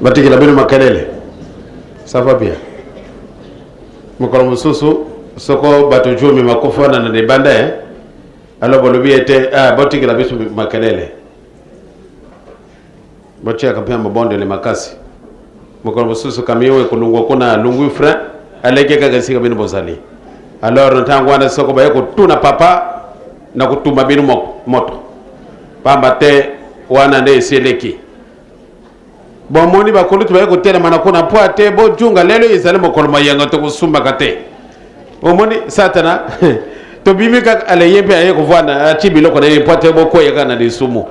Batikela bino makelele. Ça va bien. Mokolo mosusu soko bato jumi makofana na libanda eh? Alors bolobi ete ah, botikela biso makelele. Botiaka mpe mabondeli makasi. Mokolo mosusu camion ekolungwa kuna alungwi frein aleki kaka esika bino bozali. Alors na ntango wana soko baye kotuna papa na kotumba bino moto, pamba te wana nde esi eleki. Bomoni bakulutu baye kotelema na kuna mpo ate bojunga lelo ezali mokolo mayenga tokosumbaka te. Omoni satana tobimi kaka ale ye mpe aye kovanda ati biloko na ye mpo ate bokweya kaka na lisumu.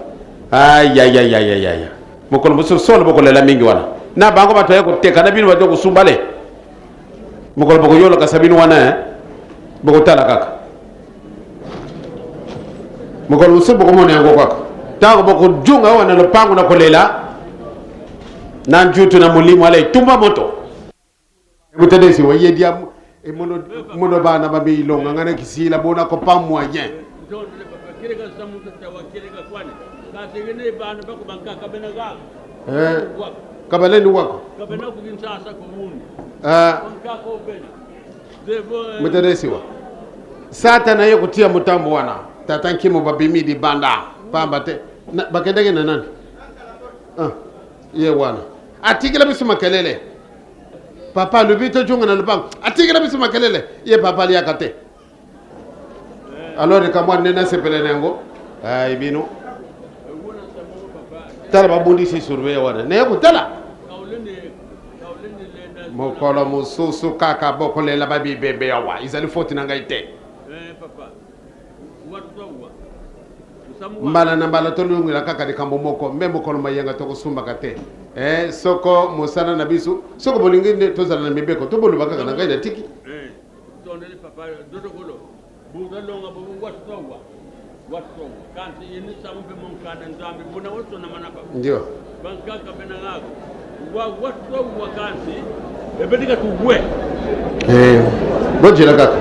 Ayayayayaya mokolo mosusu solo bokolela mingi wana na bango bato ya koteka na bino bato kosumba le mokolo bokoyolokasa bino wana eh? Bokotala kaka mokolo mosusu bokomona yango kaka ntango bokojunga wana lopango na kolela na njutu na molimo ala etumba moto. Mutadesi wa ye dia emono mono bana ba milonga ngana kisila bona ko pa moyen. Eh, kabaleni wako. Eh, mutadesi wa Satana ye kutia mutambo wana tata nkimo babimi libanda pamba te bakendeke na nani? Ah, ye wana atikela biso makelele. Papa alobi tozonga na lopango, atikela biso makelele, ye papa aliaka te. Alors likambo wana nde nasepela na yango. Ai bino tala babundisi surveille wana naye kotala mokolo mosusu kaka bokolela babibembe awa ezali foti na ngai te. Mbala na mbala tolongela kaka likambo moko, mbe mokolo mayenga tokosumbaka te. Eh, soko mosala na biso, soko bolingi nde tozala na mibeko, to boloba kaka na ngai natiki. Ndio. Eh, bojela kaka.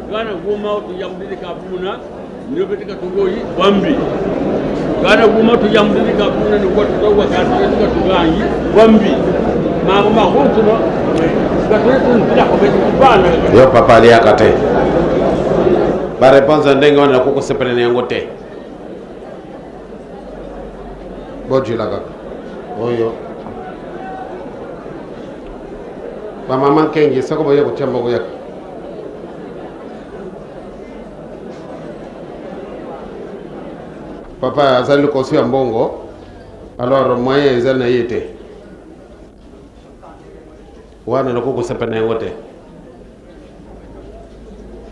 Gana guma tu yamdiri ka buna ni beti ka tugoyi wambi gana guma tu yamdiri ka buna ni watu to wa ka tu ka tuganyi wambi ma ma hontuno ka tu tu ko beti bana. Yo papa aliaka te. Ba réponse ndenge wana nakokosepela na yango te. Bojela kaka oyo bamama nkengi soko boye kotia mbongo yaka. Papa azali likoso ya mbongo, alors moyen ezali na ye te wana nakoki kosepela na yango te.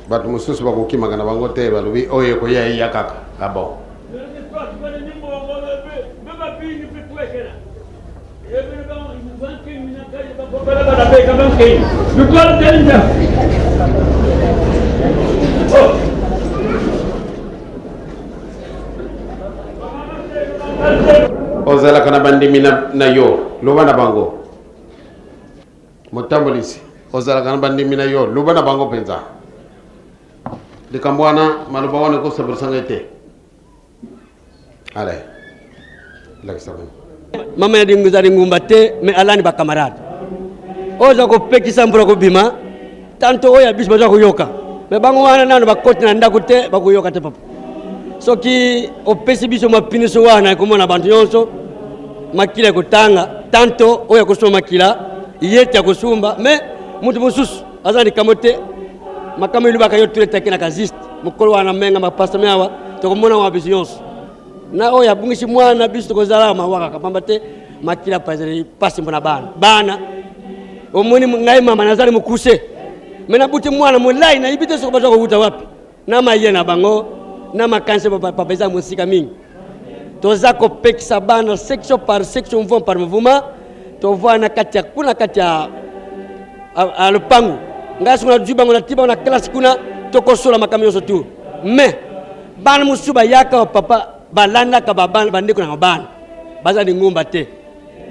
Bato mosusu bakokimaka na bango te, balobi oyo ekoya eya kaka. Ah bon. Ozalaka na bandimi na, na yo, loba na bango. Motambolisi, ozalaka na bandimi na yo, loba na bango mpenza. Likambo wana, maloba wana ekosepelisa ngai te. Ale, lakisa bango. Mama ya dingu ezali ngumba te, me alani ba camarade. Oyo oza kopekisa mvula kobima, tanto oyo ya biso baza koyoka. Me bango wana nano bakoti na ndako te, bakoyoka te papa. Soki opesi biso mapiniso wana ekomona bantu nyonso makila ekotanga, tanto oyo akosumba makila ye te akosumba, me moto mosusu aza na likambo te. Makambo elobaka yo tuletaki na kaziste mokolo wana menga mapasa me awa tokomona wa biso nyonso na oyo abungisi mwana biso tokozala mawa kaka pamba te makila ezali mpasi mpona bana bana. Omoni ngai mama nazali mokuse me nabuti mwana molai, nayebi te soki baza kowuta wapi na maye na bango na makanisi papa eza mosika mingi. Toza kopekisa bana section par section, mouvement par mouvement. Tovanda na kati ya kuna kati ya lopango, ngai soki nazwi bango nati bango na classe kuna, tokosola makambo nyonso tu. Mais bana mosusu bayaka papa, balandaka bandeko na bana baza lingomba te.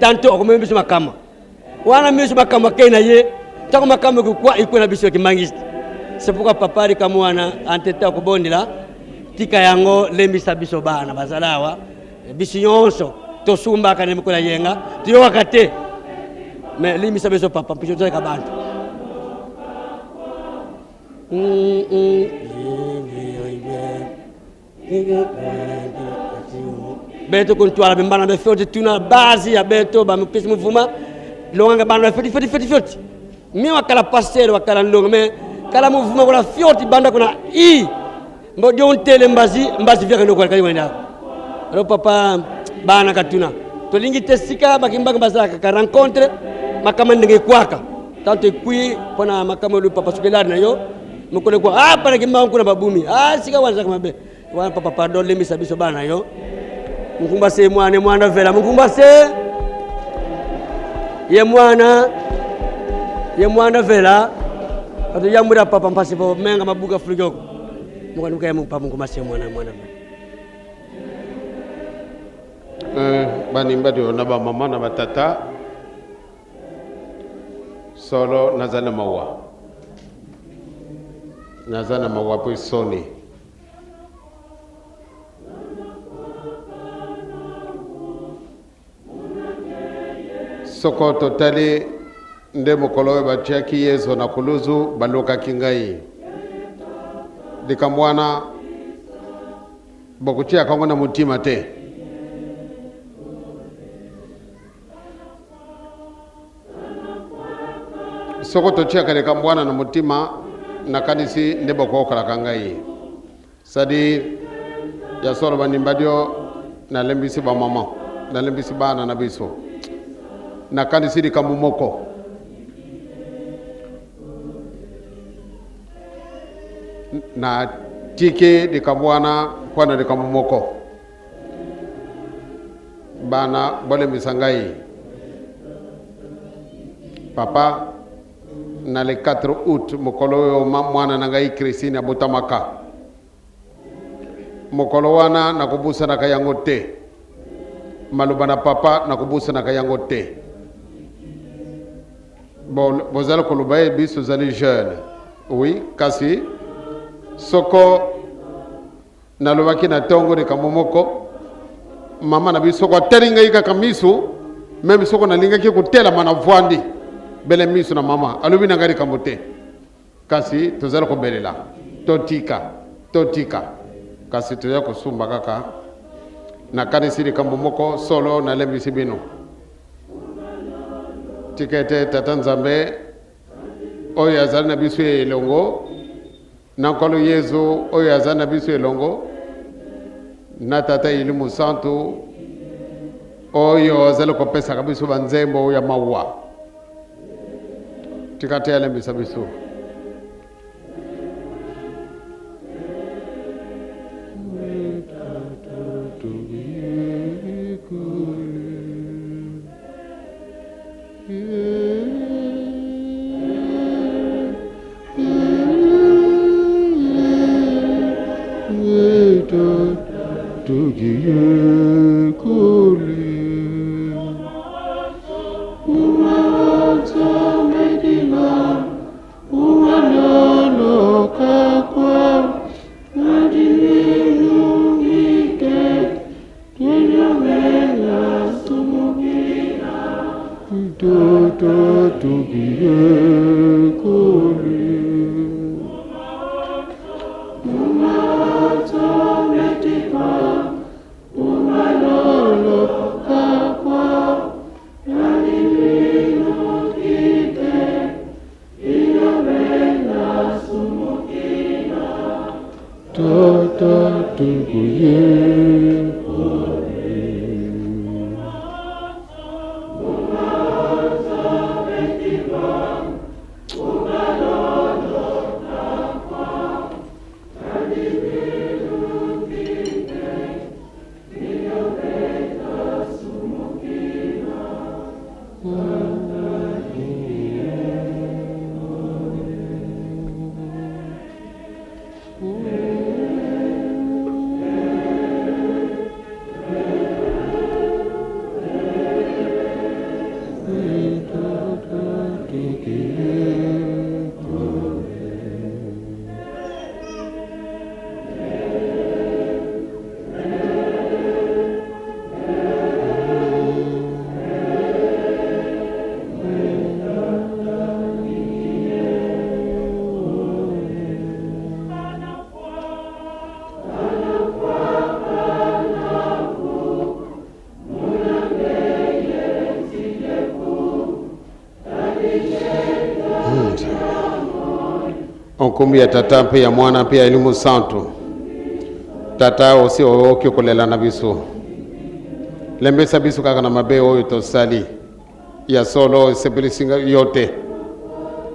Tanto okomemi biso makambo wana, miso makambo akei na ye, ntango makambo ekokwa ekwe na biso ya kimangiste. C'est pourquoi papa, likambo wana antete akobondela, tika yango, lembisa biso bana bazala awa, biso nyonso. Tosumbaka na mikolo ya yenga, toyokaka te. Mais limbisa biso papa, mpe tozalaka bantu. Beto kuntwala bimbana be fioti tuna base ya beto bamipesi muvuma longanga bana be fioti fioti fioti fioti mi wakala pasteur wakala ndongo me kala muvuma kuna fioti banda kuna i mbo dio ntele mbazi mbazi vyaka ndoko kali wenda alors papa bana katuna tolingi te sika bakimbaka bazalaka ka rencontre makama ndenge ekwaka tanto ekwi mpona makambo elu papa soki elari na yo mokolo ekwa ah pana kimbangu kuna babumi ah sika wana ezalaka mabe wana papa pardon lembisa biso bana na yo mukumba se mwana mwana vela mukumba se ye mwana ye mwana vela ato yambwira papa mpasi po menga mabuka fulukoko mukanuka ye papa mukumba se mwana mwana vela. Banimbadi oyo na bamama na batata solo naza na mawa, naza na mawa mpe soni. Soko totali nde mokolo oyo batiaki Yesu na kuluzu, balukaki ngai. Likambo wana bokotiaka yango na motima te. Soko totiaka likambo wana na motima, nakanisi nde bokoyokalaka ngai. C'est-à-dire, ya solo bandimbadio, nalembisi ba mama, nalembisi bana na biso. Nakanisi likambo moko. Natiki likambo wana mpo na likambo moko. Bana bolembisa ngai. Papa, na le 4 août, mokolo oyo mwana na ngai Christine abotamaka. Mokolo wana nakobusanaka yango te. Maloba na papa nakobusanaka yango te. Bon, bozali koloba ye biso ozali jeune. Oui, kasi soko nalobaki na tongo likambo moko, mama na biso soko atali ngai kaka miso, meme soko nalingaki kotelama na vwandi bele miso na mama, alobi na ngai likambo te. Kasi tozali kobelela totika, totika, kasi toya kosumba kaka. Nakanisi likambo moko solo, nalembisi bino. Tika ete Tata Nzambe oyo azali na biso elongo, na Nkolo Yezu oyo azali na biso elongo, na Tata Elimo Santu oyo azali kopesaka biso banzembo ya mawa, tika te alembisa biso. Nkombo ya Tata mpe ya Mwana mpe ya Elimo Santu. Tata, osi oyoki kolela na biso, lembisa biso kaka na mabe oyo tosali. Ya solo esepelisi ngai yo te.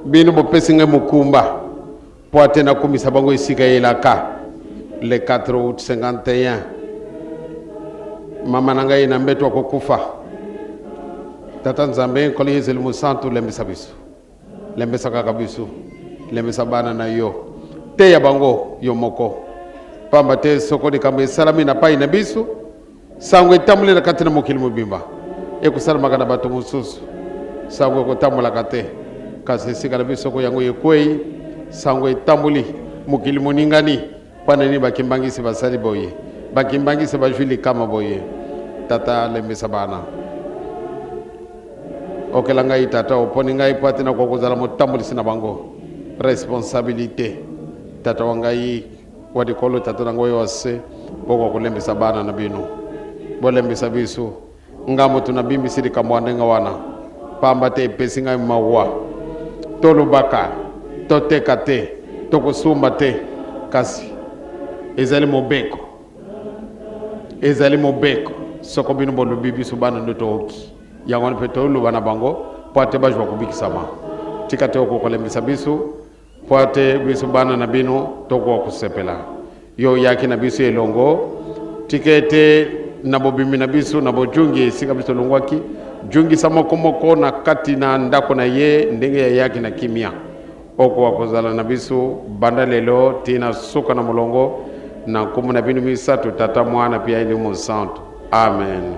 Bino bopesi ngai mokumba mpo ate nakumisa bango esika elaka le 4 août 51. Mama na ngai na mbeto akokufa. Tata Nzambe, Nkolo Yezu Elimo Santu, lembisa biso. Lembisa kaka biso, lembisa bana na yo, teya bango yo moko, pamba te soko likambo esalami na pai na biso, sango etamboli na kati na mokili mobimba, ekosalamaka na bato mosusu. Sango ekotambolaka te, kasi esika na biso soko yango ekwei, sango etamboli, mokili moningani. Mpo na nini bakimbangisi basali boye? Bakimbangisi bazwi likama boye. Tata, lembisa bana. Okela ngai tata, oponi ngai mpo ate nakoka kozala motambolisi na bango. Responsabilite. Tata wa ngai wa likolo, tata na ngai wa se, bokoka kolembisa bana na bino. Bolembisa biso. Nga moto nabimbisi likambo ya ndenge wana, pamba te epesi ngai mawa. Tolobaka, toteka te, tokosomba te, kasi ezali mobeko, ezali mobeko. Soko bino bolobi, biso bana nde tooki yango wana, mpe toloba na bango mpo ate bazwa kobikisama. Tika te okokolembisa biso Mpo ate biso bana na bino tokoka kosepela. Yo oyaki na biso elongo, tika ete na bobimi na biso na bojungi esika biso tolongwaki, jungisa moko moko na kati na ndako na ye ndenge yayaki na kimia. Okoka kozala na biso banda lelo tii na suka na molongo, na nkombo na bino misatu, Tata, Mwana, mpe Elimo Santu. Amen.